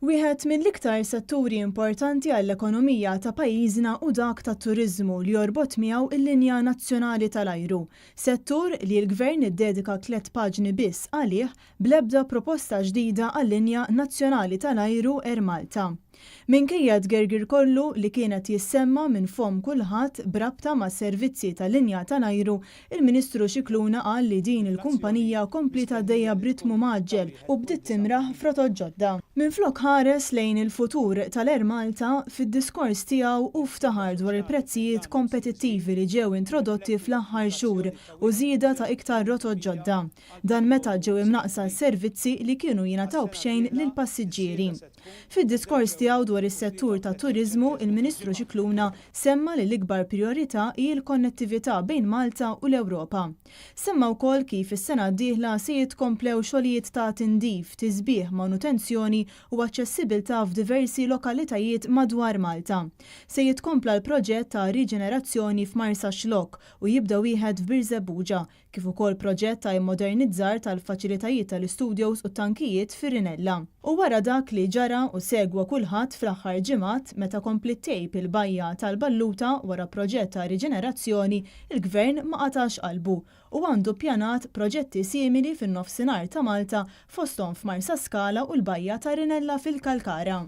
Wieħed mill-iktar setturi importanti għall-ekonomija ta' pajjiżna hu dak tat-turiżmu li jorbot miegħu l-linja nazzjonali tal-ajru. Settur li l-Gvern iddedika tlett paġni biss għalih bl-ebda proposta ġdida għal-linja nazzjonali tal-ajru Air Malta. Minkejja t-tgergir kollu li kien qed jissemma minn fomm kulħadd b'rabta mas-servizzi tal-linja tal-ajru, il-Ministru Scicluna qal li din il-kumpanija kompliet għaddejja b'ritmu mgħaġġel u bdiet timraħ f'rotot ġodda. Minflok ħares lejn il-futur tal-Air Malta, fid-diskors tiegħu hu ftaħar dwar il-prezzijiet kompetittivi li ġew introdotti fl-aħħar xhur u żieda ta' iktar rotot ġodda. Dan meta ġew imnaqqsa s-servizzi li kienu jingħataw b'xejn lill-passiġġieri. Fid-diskors tiegħu dwar is-settur tat-turiżmu, il-Ministru Scicluna semma li l-ikbar prijorità hi l-konnettività bejn Malta u l-Ewropa. Semma wkoll kif is-sena d-dieħla se jitkomplew xogħlijiet ta' tindif, tisbiħ, manutenzjoni u aċċessibiltà f'diversi lokalitajiet madwar Malta. Se jitkompla l-proġett ta' riġenerazzjoni f'Marsaxlokk u jibda wieħed f'Birżebbuġa kif ukoll proġett ta' immodernizzar tal-faċilitajiet tal-istudios u t-tankijiet fir-Rinella. U wara dak li ġara u segwa kulħadd fl-aħħar ġimgħat meta kompliet tgħib il-bajja tal-Balluta wara proġett ta' riġenerazzjoni, il-Gvern ma qatax qalbu u għandu ppjanat proġetti simili fin-Nofsinhar ta' Malta fosthom f'Marsaskala u l-bajja tar-Rinella fil-Kalkara.